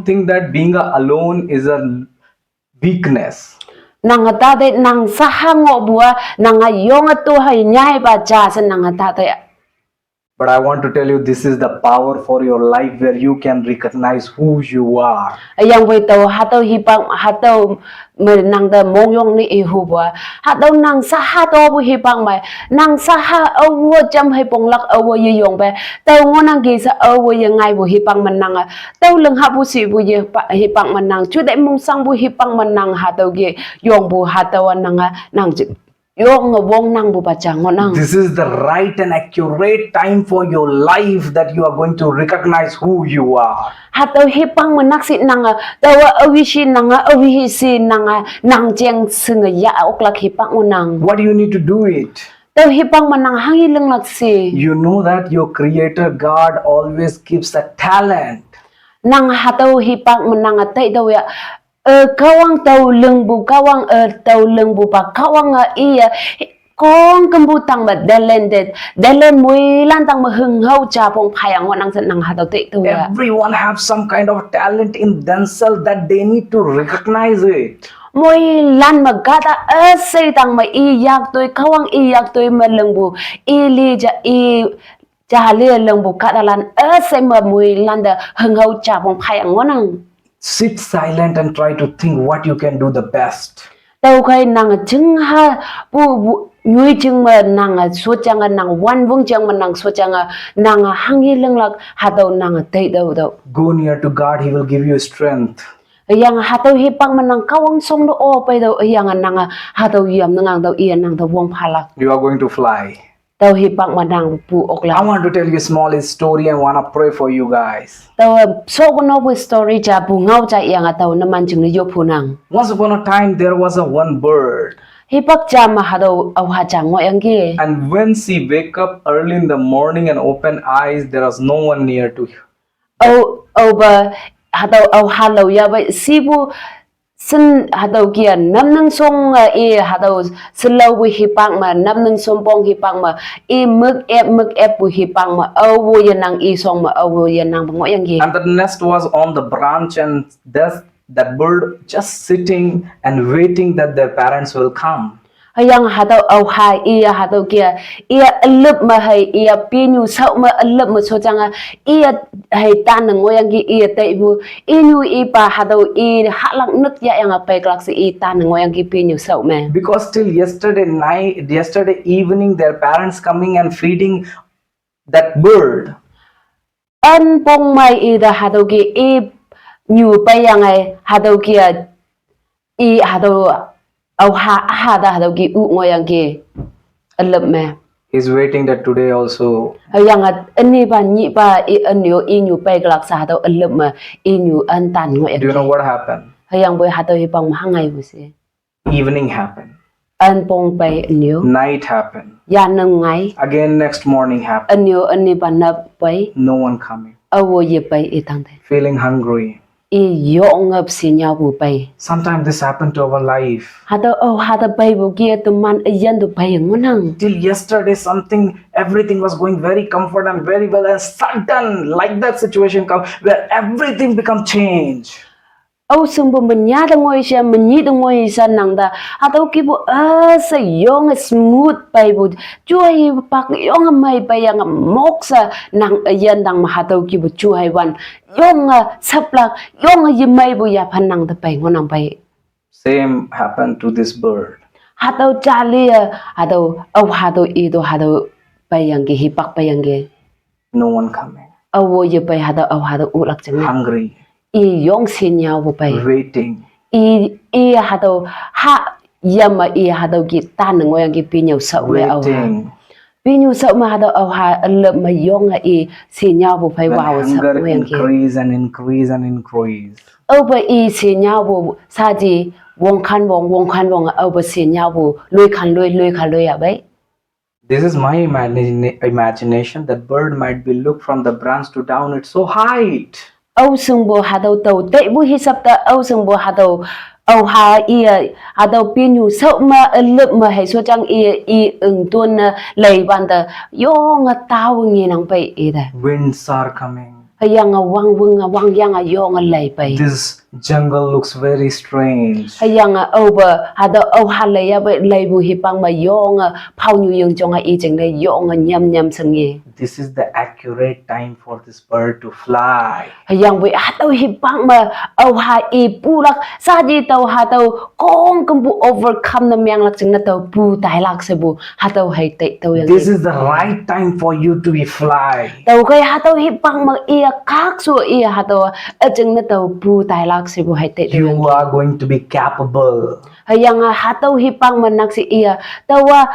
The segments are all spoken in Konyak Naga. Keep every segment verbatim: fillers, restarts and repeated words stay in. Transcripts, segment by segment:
Think that being alone is a weakness. Nang ta de nang saha ngo bua nang a yong a tu hai nyai ba ja se nang ta de. But I want to tell you, this is the power for your life where you can recognize who you are. Yang bui tau hatau hipang hatau me nang da mong yong ni i hu bua. Hatau nang saha to bu hipang mai. Nang saha awo jam hai pong lak awo ye yong be. Tau ngo nang ki sa awo ye ngai bu hipang menang a. Tau leng ha bu si bu ye pa- hipang menang. Chu dai mong sang bu hipang menang hatau ge yong bu hatau a nang a nang ji. Yong a wong nang bu ba jang ngo nang. This is the right and accurate time for your life that you are going to recognize who you are. Hatau hipang menak si nang a tawa awi si nang a awi si nang a nang jeng seng a ya ok lak hipang ngo nang. What do you need to do it? Tau hipang menang hangi leng lak si. You know that your creator God always gives a talent. Nang hatau hipang menang a tai tau ya. E kawang tau leng bu kawang e tau leng bu ba kawang a iya kong kembu tang ba delen det delen mui lan tang ma heng hau ja pong phai ang nang sen nang hatau te tu ya. Everyone have some kind of talent in themselves that they need to recognize it. Mui lan ma gata e sei tang ma i yak tui kawang i yak tui ma leng bu i li ja i ja li leng bu gata lan e sei ma mui lan da heng hau ja pong phai ang nang. Sit silent and try to think what you can do the best. Tau kai nang jeng ha bu bu nyui jeng ma nang a so jang a nang wan wung jang ma nang so jang a nang a hang hi leng lak hatau nang a tei dau dau. Go near to God, He will give you strength. Yang hatau hipang ma nang kawang song do o pai dau yang a nang a hatau yam nang ang dau iya nang dau wong phalak. You are going to fly. Tau hipang ma nang pu ok I la. Want to tell you a small story and want to pray for you guys. Tau so ko no bu story ja bu ngau ja yang a tau na man jing ni yo pu nang. Once upon a time, there was a one bird. Hipak ja ma hatau au ha ja ngo yang ki. And when she wake up early in the morning and open eyes, there was no one near to her. Au au ba hatau au ha lau ya ba si bu sen hatau kia nam nang song a i hatau selau bu hipang ma nam nang song pong hipang ma i muk ep muk ep bu hipang ma au bu ya nang i song ma au bu ya nang ba ngo yang ki. And the nest was on the branch, and thus that bird just sitting and waiting that their parents will come. Hayang hatau au ha iya hatau kia iya elup ma hai iya pinyu sau ma elup ma so chang a iya hai tan na ngoyang ki iya tai bu inyu i pa hatau i halak nuk ya yang a pai klak si i tan na ngoyang ki pinyu sau me. Because till yesterday night, yesterday evening, their parents coming and feeding that bird. An pong mai i da hatau ki i nyu pai yang ai hatau kia i hatau au ha ha da hatau ki u ngoyang ki elup me. He's waiting that today also. Hayang a ani ba ni ba i anyo i nyu pai klak sa hatau elup me i nyu an tan ngoyang. Do you know what happened? Hayang boi hatau hipang ma hangai bu si. Evening happened. An pong pai anyo. Night happened. Ya nang ngai. Again, next morning happened. Anyo ani ba na pai. No one coming. Awo ye pai i tang te. Feeling hungry. I yo ngap si nyau bu pai. Sometimes this happened to our life. Hatau au hatau pai bu kia tu man ayan tu pai ngunang. Till yesterday, something, everything was going very comfort and very well, and sudden, like that situation come where everything become changed. Au sung bu menya da ngoi sha menyi da ngoi sha nang da hatau ki bu a sa yong smooth pai bu. Chu hai pak yong mai pai yang mok sa nang ayan dang ma hatau ki bu chu hai wan yong a saplak yong a yimai bu ya phan nang da pai ngunang pai. Same happened to this bird. Hatau chali a hatau au hatau i do hatau pai yang ki hipak pai yang ki. No one coming. Awo ye pai hatau au hatau u lak chang. Hungry. I yong si nyau bu pai. Waiting. I i hatau ha yam ma i hatau ki tan ngoyang ki pinyu sau me au ha. Waiting. Pinyu sau ma hatau au ha elup ma yong a i si nyau bu pai When wa wa sau hunger ngoyang ki. Increase and increase and increase. Au ba i si nyau bu sa ji wong khan wong wong khan wong au ba si nyau bu lui khan lui lui khan lui ya bai. This is my imagine, imagination that bird might be looked from the branch to down, it's so height. Au sung bu hatau tau tai bu hisap ta au sung bu hatau au ha i a hatau pinyu sau ma elup ma hai so chang i i eng tuan na lai ban ta yong a tau ngi nang pai i da. Winds are coming. Hüyange wang wünge wangyang a yonge lei pei. This jungle looks very strange. Hüyange aope hatüo aoha lei yape leipu hipak me yonge phaonyu ying jonge i jingne yonge nyam nyam shengi. This is the accurate time for this bird to fly. Hüyangpoi hatüo hipak me aoha i pulak saji tao hatüo khongkümpu overcome ne menglak jingne tao pu tailak shepu hatüo hei tei tao yang. This is the right time for you to be fly. Tüokhei hatüo hipak me iye khakshu iye hatüo üjingne tao pu tailak shepu hei tei tao yang. You are going to be capable. Hüyange hatüo hipak me nakshi iye taowa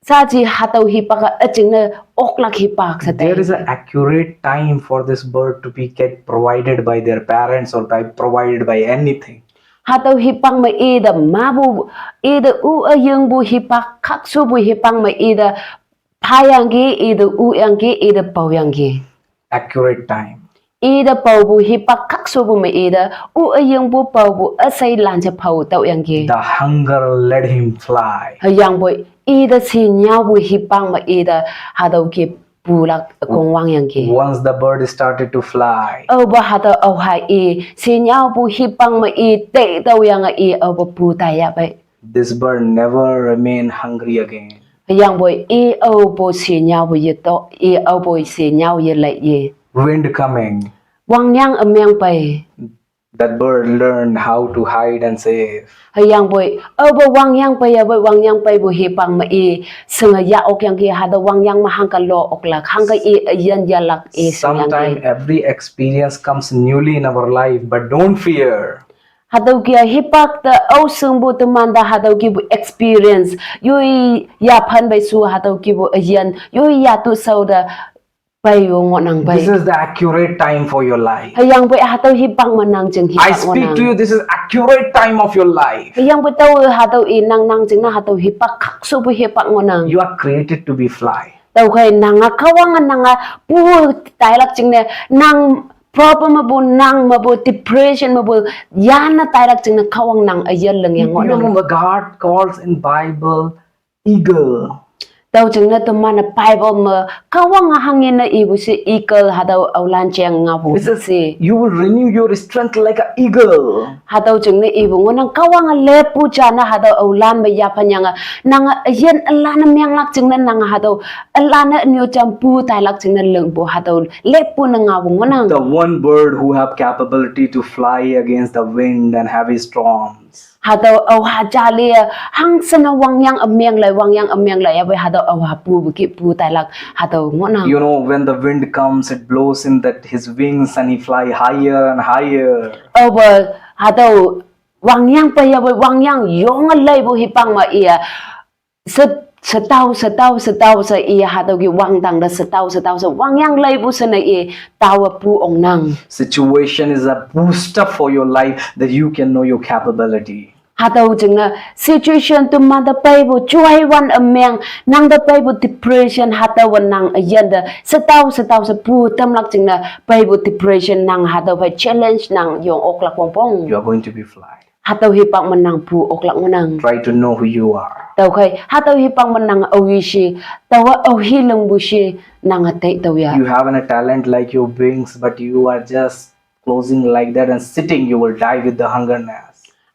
saji hatüo hipak a üjingne oklak hipak she tei. There is an accurate time for this bird to be get provided by their parents or by provided by anything. Hatüo hipak me ite mapu, ite u üyingpu hipak khakshupu hipak me ite phayangki, ite uyangki, ite paoyangki. Accurate time. Ite paopu hipak khakshupu me ite u üyingpu paopu üshei lan she phao tüoyangki. The hunger led him fly. Hüyangpoi ite shinyaopu hipak me ite hatüo ke pulak kongwangyangki. Once the bird started to fly, Aope hatüo aoha i shinyaopu hipak me i tei tüoyange i aope pu taiyahpei. This bird never remain hungry again. Hüyangpoi i aopu shinyaopu yeto, i aopu shinyao yelei ye. Wind coming. Wangyang ümeng pei. That bird learned how to hide and save. Hüyangpoi aope wangyang pei yapoi wangyang peipu hipak me i shinge ya okyangki hatüo wangyang me hangke lo oklak hangke i üyin yalak i shingyangki. Sometimes every experience comes newly in our life, but don't fear. Hatüo ke hipak te aoshingpu teman te hatüo kepu experience yoi yaphan pei shu hatüo kepu üyin yoi yatu shao te peiyo ngohnang pei. This is the accurate time for your life. Hüyangpoi hatüo hipak me nang jing I hipak speak to ngohnang. You, this is accurate time of your life. Hüyangpoi tao hatüo i nang nang jingne hatüo hipak khakshupu hipak ngohnang. You are created to be fly. Tüokhei nange Kahwange nange pu tailak jingne nang problem mepu nang mepu depression mepu yanne tailak jingne Kahwang nang üyin lingyang ngohnang. You know, the God calls in Bible eagle. Tüo jingne teman-e Bible me Kahwange hangyin ne ipu she eagle hatüo aolan jeng ngaopu she. You will renew your strength like an eagle. Hatüo jingne ipu ngohnang Kahwange leppu ja ne hatüo aolan me yaphanyange nange üyin ülan ne menglak jingne nange hatüo ülan ne nyo jam pu tailak jingne lingpu hatüo leppu ne ngaopu ngohnang. The one bird who have capability to fly against the wind and heavy storms. Hatüo aoha jali hangshe ne wangyang ümeng lei wangyang ümeng lei yapoi hatüo aoha pupu ki pu tailak hatüo ngohnang. You know, when the wind comes, it blows in that his wings and he fly higher and higher. Aope hatüo wangyang pei yapoi wangyang yonge leipu hipak me iye she shetao shetao shetao she iye hatüo ke wangdang te shetao shetao she wangyang leipu she ne i taowe pu ongnang. Situation is a booster for your life that you can know your capability. Hatüo jingne situation teman te peipu joiwan ümeng nang te peipu depression hatüowe nang üyin te shetao shetao she pu tamlak jingne peipu depression nang hatüo phei challenge nang yong oklak wongpong. You are going to be fly. Hatüo hipak me nang pu oklak ngohnang. Try to know who you are. Tüokhei hatüo hipak me nang aoyi shi taowa aohi lingpu shi nange tei tüo ya. You have a talent like your wings, but you are just closing like that and sitting, you will die with the hungerness.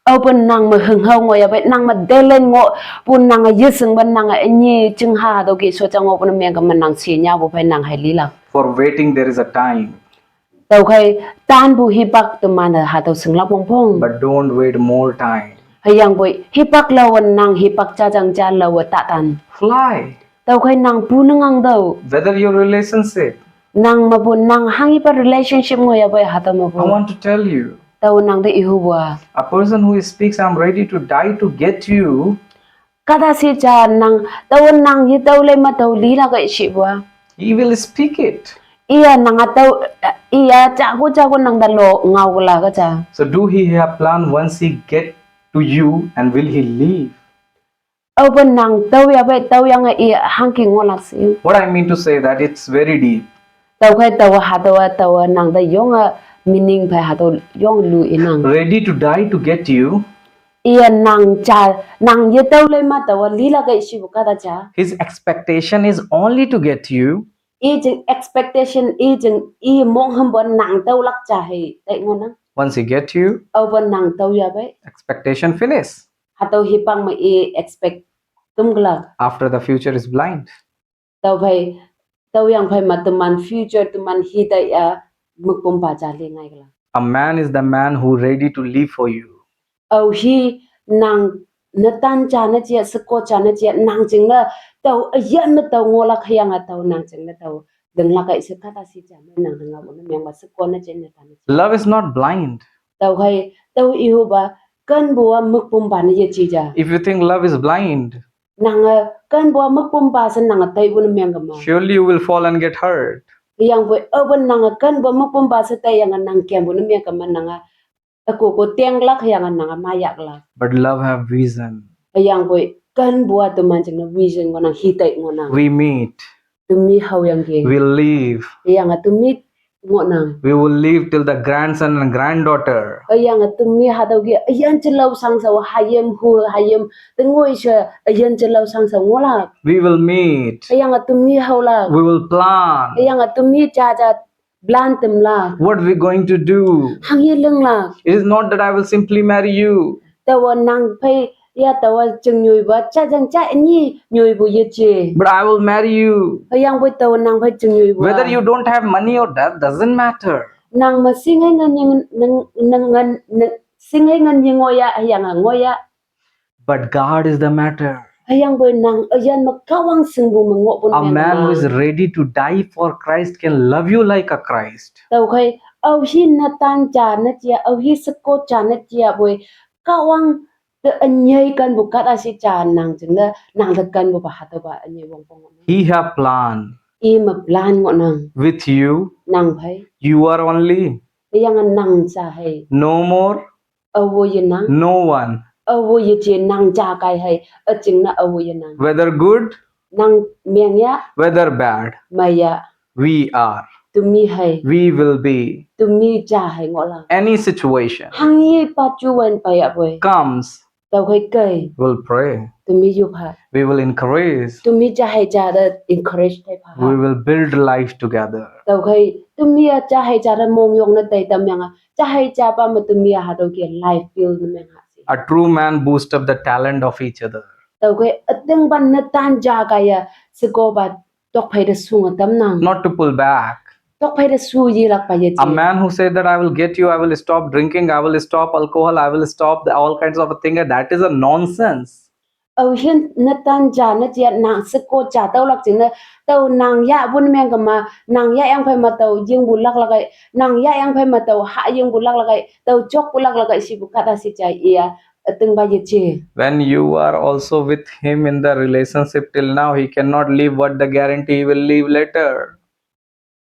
Aope nang me hünghao ngoh yapei nang me talent ngohpu nange yeshingpe nange ünyi jingha hatüo ke shoja ngohpu ne mengke me nang shinyapu phei nang hei lilak. For waiting, there is a time. Tüokhei tanpu hipak teman-e hatüo shinglak wongpong. But don't wait more time. Hüyangpoi hipak laowe nang hipak jajang ja laowe tatan. Fly. Tüokhei nang pu ne ngang tüo. Whether your relationship, Nang mepu nang hanghipa relationship ngoh yapoi hatüo mepu. I want to tell you, Tao nang te ihupu-a, a person who speaks, I'm ready to die to get you, kahta shi ja nang, tao nang yetüo lei me tao lilak kei shipu-a, he will speak it. Iye nange tao, iye jaku jaku nang te lo ngaolak ja. So do he have plan once he get to you, and will he leave? Aope nang tao yapei tüoyange i hangke ngohlak shi. What I mean to say that it's very deep. Tüokhei taowe hatüowa taowe nang te yonge meaning phei hatüo yong lu inang. Ready to die to get you. Iye nang ja, nang yetüo lei me taowa lilak kei shipu kahta ja. His expectation is only to get you. I jing expectation, i jing i mong ham bon nang tau lak ja hei tai ngo nang. Once he get you, au bon nang tau ya bai. Expectation finish. Hatau hi pang ma i expect tum gla. After the future is blind. Tau phai, tau yang phai ma teman future teman hi tai ya mukpum pa ja le ngai gla. A man is the man who ready to live for you. Au hi nang natan ja na jia, seko ja na jia, nang jing na tau ayan na tau ngolak hayang a tau nang jing na tau deng lak ai se kata si ja na nang deng a na miang ba seko na jia natan na jia. Love is not blind. Tau hai tau ihu ba kan bua mukpum ba na ya ji ja. If you think love is blind, nang a kan bua mukpum ba sa nang a tai bu na miang kama. Surely you will fall and get hurt. Yang bui au ban nang a kan bua mukpum ba sa tai yang a nang kiam bu na miang kama nang a Ako ko tiang lak yang nang a mayak lak. But love have vision. Yang bui kan bua tu man jeng na vision ngo nang hitai ngo nang. We meet. Tu mi hau yang ge. We live. Yang tu mi ngo nang. We will live till the grandson and granddaughter. Yang tu mi hatau ge. Yang jelau sang sa hayem hu hayem tengoi sha. Yang jelau sang sa ngolak. We will meet. Yang tu mi hau lak. We will plan. Yang tu mi ja ja Blan tem la. What we going to do? Hang ye leng la. It is not that I will simply marry you. Tawa nang phai ya tawa cheng nyoi ba cha jang cha ni nyoi bu ye che. But I will marry you. Yang bui tawa nang phai cheng nyoi bu. Whether you don't have money or that doesn't matter. Nang ma sing hai ngan yang nang nang ngan sing hai ngan yang ngoya yang ngoya. But God is the matter. Ayang boi nang ayan ma kawang singbu ma ngok bun. A man who is ready to die for Christ can love you like a Christ. Tau khai au hi na tan cha na chia au hi sako cha na chia boi kawang te anyai kan bu kat asi cha nang jeng na nang te kan bu ba hata ba anyai wang pong. He have plan. I ma plan ngok nang. With you. Nang phai. You are only. Ayang nang cha hai. No more. Awo ye nang. No one. Awo ye che nang ja kai hai. Aching na awo ye nang. Whether good. Nang meng ya. Whether bad. Maya. We are. Tumi hai. We will be. Tumi ja hai ngola. Any situation. Hang ye pa chu wan pa ya boi. Comes. Tau khai kai. We'll pray. Tumi yu pha. We will encourage. Tumi ja hai ja da encourage tai pha. We will build life together. Tau khai tumi ya ja hai ja da mong yong na tai tam yang a. Cha hai cha pa ma tu mi ha to ke life build na meng ha si. A true man boost up the talent of each other. Tau ke ateng ban na tan ja ka ya siko ba tok phai da sung a tam nang. Not to pull back. Tok phai da su yi lak pa ye. A man who said that I will get you, I will stop drinking, I will stop alcohol, I will stop the, all kinds of a thing, that is a nonsense. Au hin na tan ja na chia nang siko cha tau lak jing na tau nang ya bun meng kama nang ya yang phai ma tau jing bu lak lak ai nang ya yang phai ma tau ha jing bu lak lak ai tau chok bu lak lak ai si bu kata si cha ia atung ba ye che. When you are also with him in the relationship till now, he cannot live what the guarantee he will live later.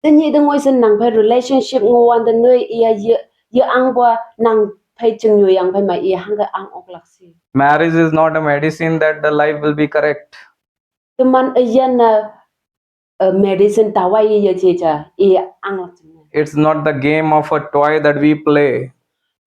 Te nyi de ngoi sen nang phai relationship ngo wan de nui ia ye ye ang bua nang phai ching nyu yang phai ma ia hang ka ang ok lak si. Marriage is not a medicine that the life will be correct. Teman ayan na uh, medicine tawai ye che cha ia ang lak ching. It's not the game of a toy that we play.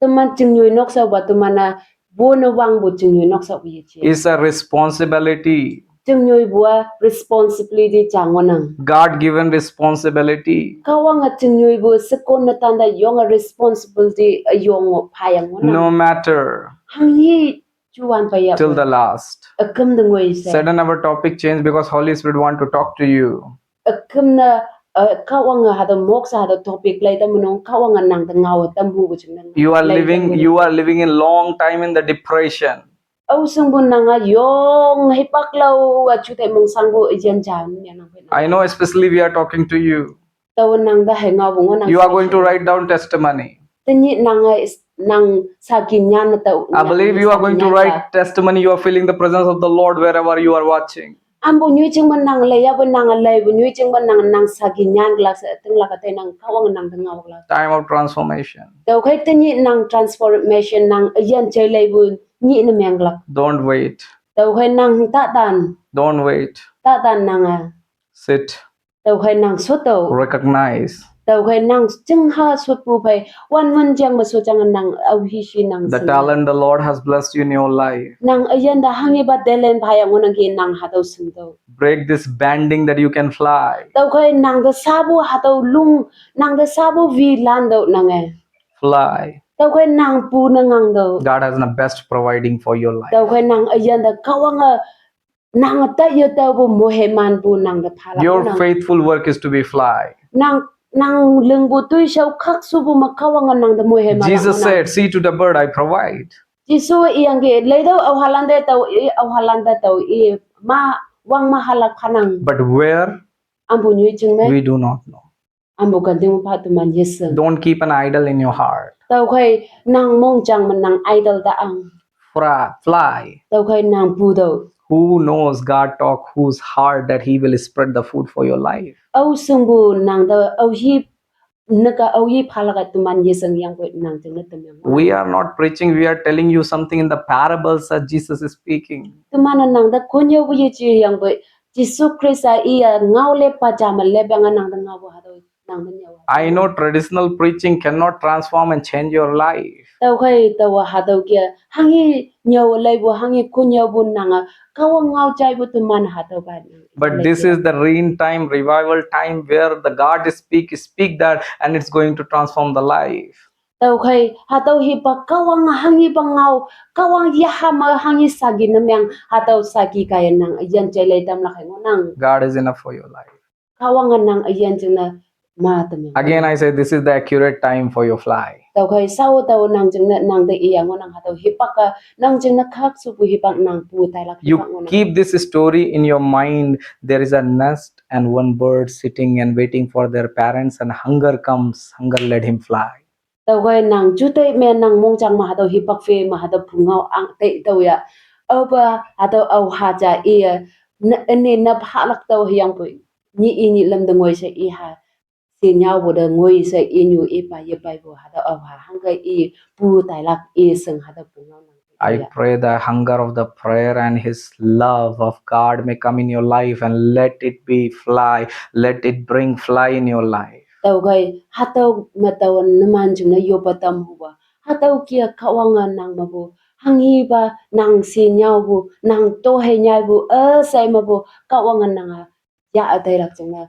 Teman ching nyu nok sa ba teman na bu na wang bu ching nyu nok sa ye che. It's a responsibility. Ching nyu bu a responsibility chang nang. God given responsibility. Kawang a ching nyu bu sekon na tanda yong a responsibility a yong ngo payang nang. No matter. Hang yi chuan pa ya. Till the last. Akam de ngoi se. Sudden our topic change because Holy Spirit want to talk to you. Akam na uh, kawang a hada mok sa hada topic lai ta munong kawang a nang ta ngau ta mu bu ching nang. You are living you are living in long time in the depression. Au sung bu nang a yong hai pak lau a chu te mong sang bu yan ja ni nang. I know especially we are talking to you. Tau nang da hai ngau bu nang. You are going to write down testimony. Te ni nang a nang sa ki nyan na tau. I believe you are going to write testimony. You are feeling the presence of the Lord wherever you are watching. Am bu nyui ching ban nang lei ya bu nang lei bu nyui ching ban nang nang sa ki nyan glak sa teng lak te nang kawang nang teng ngau glak. Time of transformation. Tau khai te ni nang transformation nang yan chai lei bu ni na meng glak. Don't wait. Tau khai nang ta tan. Don't wait. Ta tan nang a. Sit. Tau khai nang so tau. Recognize. Tüokhei nang chingha shupu phei, wan wun jang me shu jang nang aohi shi nang. The talent the Lord has blessed you in your life. Nang üyin te hanghipa talent phayang ngohnangki nang hatüo shingtüoh. Break this binding that you can fly. Tüokhei nang te shapu hatüo lung, nang te shapu wi lantüoh nange. Fly. Tüokhei nang pu ne ngangtüoh. God has the best providing for your life. Tüokhei nang üyin te Kahwange nang te yetaopu mohemanpu nang te phalak. Your faithful work is to be fly. Nang, nang lingpu toishao khakshupu me Kahwange nang te moheman. Jesus said, "See to the bird, I provide." Jesu iyangki, leitüoh aohalan te tao i, aohalan te tao i, ma, wang ma halak khanang. But where? Ampu nyoi jing me. We do not know. Ampu kanting pha teman yeshing. Don't keep an idol in your heart. Tüokhei nang mongjang me nang idol te ang. Fly, fly. Tüokhei nang putüoh. Who knows God talk whose heart that he will spread the food for your life. Ao shingpu nang te aohi, neka aohi phalak a teman yeshing yangpoi nang jingne tamyang. We are not preaching, we are telling you something in the parables that Jesus is speaking. Teman-e nang te konnyüopu yeji yangpoi, Jesu Khrista iye ngao lepa ja me lepa nge nang te ngaopu hatüo nang te nyüo. I know traditional preaching cannot transform and change your life. Tüokhei taowa hatüo ke hanghi nyüo leipu, hanghi konnyüopu nange Kahwang ngao jaipu teman hatüo pa nang. But this is the real time, revival time where the God speak, speak that, and it's going to transform the life. Tüokhei hatüo hipa Kahwang hanghipa ngao, Kahwang yaha me hanghi saki ne meng, hatüo saki kaiye nang üyin jai lei tamlak hei ngohnang. God is enough for your life. Kahwange nang üyin jingne ma tamyang. Again, I say this is the accurate time for your fly. Tüokhei shao tao nang jingne nang te iyang ngohnang hatüo hipak a, nang jingne khakshupu hipak nang pu tailak hipak ngohnang. You keep this story in your mind. There is a nest and one bird sitting and waiting for their parents, and hunger comes, hunger led him fly. Tüokhei nang juteih me nang mongjang me hatüo hipak phei me hatüo pungao ang teih tüo ya. Aopa hatüo aoha ja iye, ne, üne ne phalak tüo hüyangpoi. Nyih i nyih lam te ngoi she iha. She nyaopu te ngoi she inyu ipa yepaipu hatüo aoha hangke i pu tailak i shing hatüo pungao nang. I pray the hunger of the prayer and his love of God may come in your life and let it be fly, let it bring fly in your life. Tüokhei hatüo me tao numan jingne yoppe tamhupa. Hatüo kia Kahwange nang mepu hanghipa nang she nyaopu, nang tohei nyaipu, üshei mepu Kahwange nange ya ütailak jingne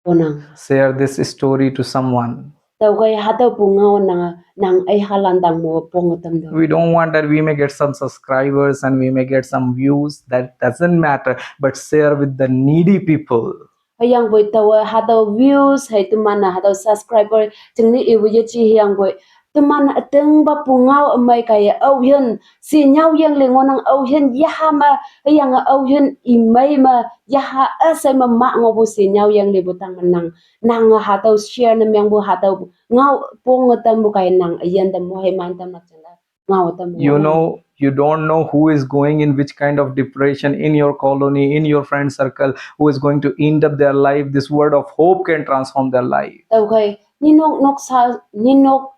ponang. Share this story to someone. Tüokhei hatüo pungao nange nang üihalantang mo ponge tamtüoh. We don't want that we may get some subscribers and we may get some views. That doesn't matter. But share with the needy people. Hüyangpoi taowe hatüo views hei teman-e hatüo subscriber jingne ipu yeji hüyangpoi teman ütingpa pungao ümei kaiye aoyin she nyao yangle ngohnang aoyin yaha me hüyange aoyin imei me yaha üshei me ma ngohpu she nyao yangle pu tang me nang, nange hatüo share ne mengpu hatüo ngao ponge tampu kaiye nang üyin te moheman tamlak jingne ngao tam. You know, you don't know who is going in which kind of depression in your colony, in your friend circle, who is going to end up their life. This word of hope can transform their life. Tüokhei ninok noksa, ninok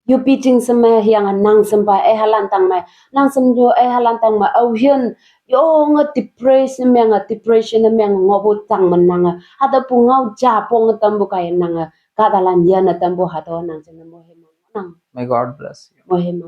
yupi jing she me hüyange nang shempa üihalantang me, nang shem yo üihalantang me aoyin yonge depression menge, depression ne menge ngohpu tang me nange hatüo pungao ja ponge tampu kaiye nange kahtalan yanne tampu hatüo nang jingne moheman ngohnang. May God bless you. Moheman.